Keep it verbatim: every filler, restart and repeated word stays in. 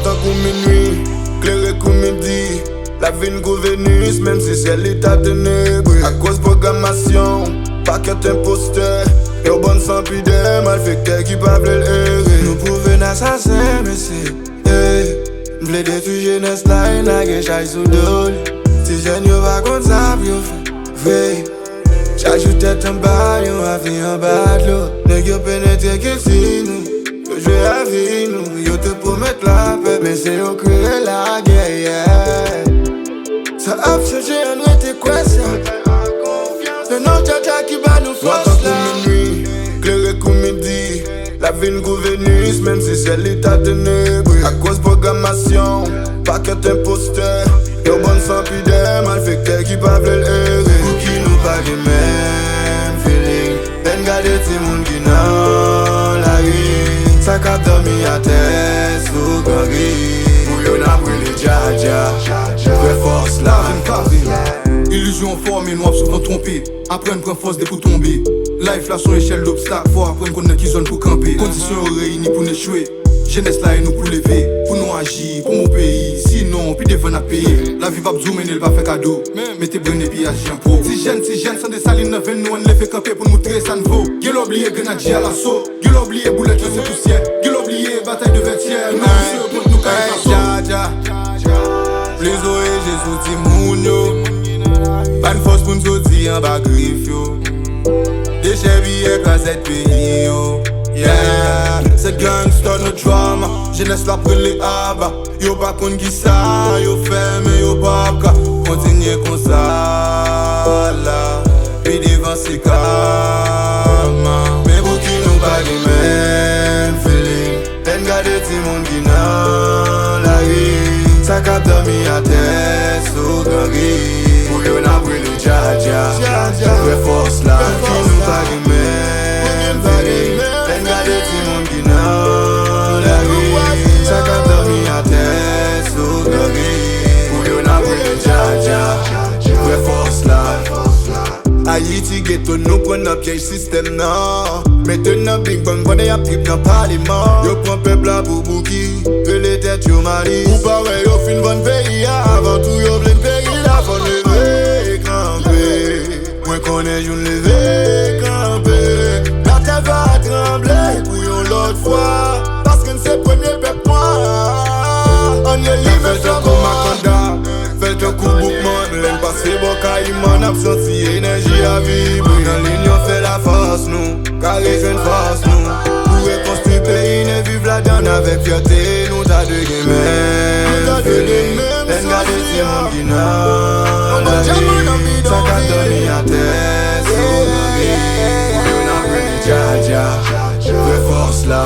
Tankou minwi, klere kou midi, l ap vin kou Venus, menm si syèl li ta tenebre. Akoz pwogramasyon, pakèt enpostè, yon bann san pidè, malfektè ki pa vle l ere. Nou pwouve n asasen, mesye, ey. M vle detwi jenès la, e n lage chay sou do li. Ti jèn yo pa konn sa pou yo fè, vre. Chak jou tèt anba, yon avi anba dlo. Nèg yo penetre kilti nou, yo jwe avi nou. Yo te pwomèt lapè, men se yo kreye lagè, yeah. Sa ap chanje, ann rete kwè sa. Se non Djadja ki ba nou fòs la. Minwi, klere kou midi, l ap vin kou Venus, menm si syèl li ta tenebre. Akoz pwogramasyon, pakèt enpostè, yon bann san pidè, malfektè ki pa vle l ere. Pouki nou pa gen menm feeling lè n gade timoun ki nan lari, sa k ap dòmi atè sou gran gri? Pou yo n ap rele Djadja, vrè fòs la. Ilizyon fò, men nou ap souvan twonpe. Aprann pran fòs depi w tonbe. Life la se yon echèl dobstak, fò w aprann konn nan ki zòn pou w kanpe. Kondisyon yo reyini pou n echwe. Jenès la e nou pou leve, pou nou aji, pou mon peyi. Sinon, pi devan n ap peye. Lavi p ap di w mennen l pa fè kado. Mete brenn epi aji an pwo. Ti jèn, ti jèn, san Desalin nan venn nou, ann leve kanpe pou n moutre sa n vo. Gen lè w bliye grenadye alaso. Gen lè w bliye boulèt yo se pousyè. Gen lè w bliye batay de vètyè. Nou se pwent nou kay fason. Djadja. Plis oye Jezi timoun yo. Ban fòs pou n soti anba grif yo. Dechèpiye kazèk peyi yo. Yeah. Se gangsta no drama. Jenès la ap rele aba. Yo pa konn kisa yo fè, men yo p ap ka kontinye konsa la. Pi devan se kama. Men pouki nou pa gen menm feeling lè n gade timoun ki nan lari, sa k ap dòmi atè sou gran gri? Pou yo n ap rele Djadja, vrè fòs la. Pouki nou pa gen menm feeling lè n gade timoun ki nan lari, sa k ap dòmi atè sou gran gri? Pou yo n ap rele Djadja, vrè fòs la. Ayiti geto, nou pran nan pyèj sistèm nan. Mete n nan Big Bang pandan y ap trip nan paleman. Yo pran pèp la pou bouki, rele tèt yo Mali. Ou pa wè yo fin vann peyi a, avan tou yo vle n peri la, fò n leve kanpe. Mwen konnen jou n leve kanpe, latè va tranble pou yon lòt fwa, paske n se premye pèp nwa. Ann releve flanbo a. Fè l tankou Boukman, lè n pase bò Kayiman, n ap santi enèji a vibre. Nan linyon fè lafòs nou, ka rejwenn fòs nou. Pou rekonstwi peyi n e viv ladann avèk fyète, nou ta dwe gen menm feeling. Lè n gade timoun ki nan lari, sa k ap dòmi atè sou gran gri. Pou yo n ap rele Djadja, vrè fòs la.